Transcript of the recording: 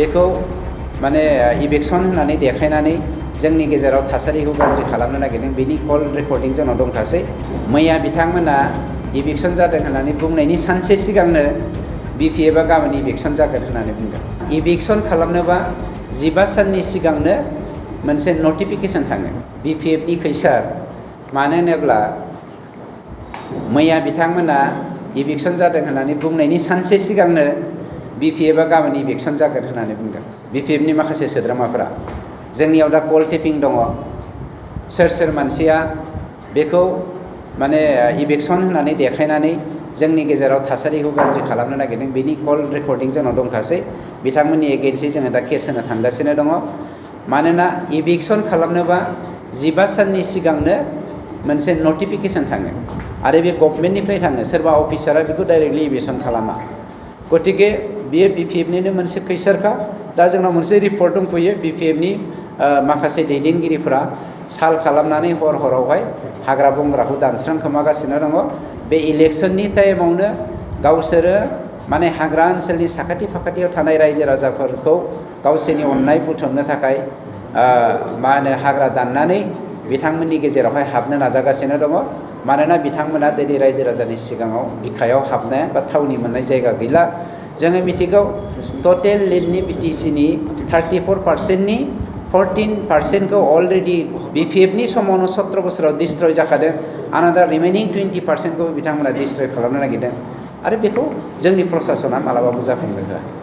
बेखौ माने इभिकसन होननानै देखायनानै जोंनि गेजेराव थासारिखौ गाज्रि खालामनो नागिरदों। बेनि कल रेकर्डिं जोंनाव दंखासै। मैया बिथांमोना इभिकसन जादों होननानै बुंनायनि सानसे सिगांनो BPFआ गाबोन इभिकसन जागोन होननानै बुंदों। इभिकसन खालामनोबा 15 साननि सिगांनो मोनसे नटिफिकेसन थाङो BPFनि खैसार। मानो होनोब्ला मैया बिथांमोना इभिकसन जादों होननानै बुंनायनि सानसे सिगांनो BPFआ गाबोन इभिकसन जागोन होननानै बुंदों। BPFनि माखासे सोद्रोमाफोरा जोंनियाव दा कल टेपिं दङ। सोर सोर मानसिया बेखौ माने इभिकसन होननानै देखायनानै जोंनि गेजेराव थासारिखौ गाज्रि खालामनो नागिरदों। बेनि कल रेकर्डिं जोंनाव दंखासै। बिथांमोननि एगेन्सै जोङो दा केस होनो थांगासिनो दङ। मानोना इभिकसन खालामनोबा 15 साननि सिगांनो मोनसे नटिफिकेसन थाङो आरो बे गभर्नमेन्टनिफ्राय थाङो। सोरबा अफिसारा बेखौ डाइरेक्टलि इभिकसन खालामा। गतिके बेयो BPFनिनो मोनसे खैसारखा। दा जोंनाव मोनसे रिपर्ट दंफैयो BPFनि माखासे दैदेनगिरिफोरा साल खालामनानै हरावहाय हाग्रा बंग्राखौ दानस्रांखोमागासिनो दङ। बे इलेक्सननि टाइमावनो गावसोरो माने हाग्रा ओनसोलनि साखाथि फाखाथियाव थानाय रायजो राजाफोरखौ गावसोरनि अननाय बुथुमनो थाखाय हाग्रा दाननानै बिथांमोननि गेजेरावहाय हाबनो नाजागासिनो दङ। मानोना बिथांमोना दिनै रायजो राजानि सिगाङाव बिखायाव हाबनो बा थावनि मोननाय जायगा गैला। जोङो मिथिगौ टटेल लेन्डनि BTCनि 34%नि 14%खौ अलरेडि BPFनि समावनो 17 बोसोराव डिस्ट्रय जाखादों। आनादार रिमेनिं 20%खौ बिथांमोना डिस्ट्रय खालामनो नागिरदों आरो बेखौ जोंनि प्रसासना मालाबाबो जाफुंनो होआ।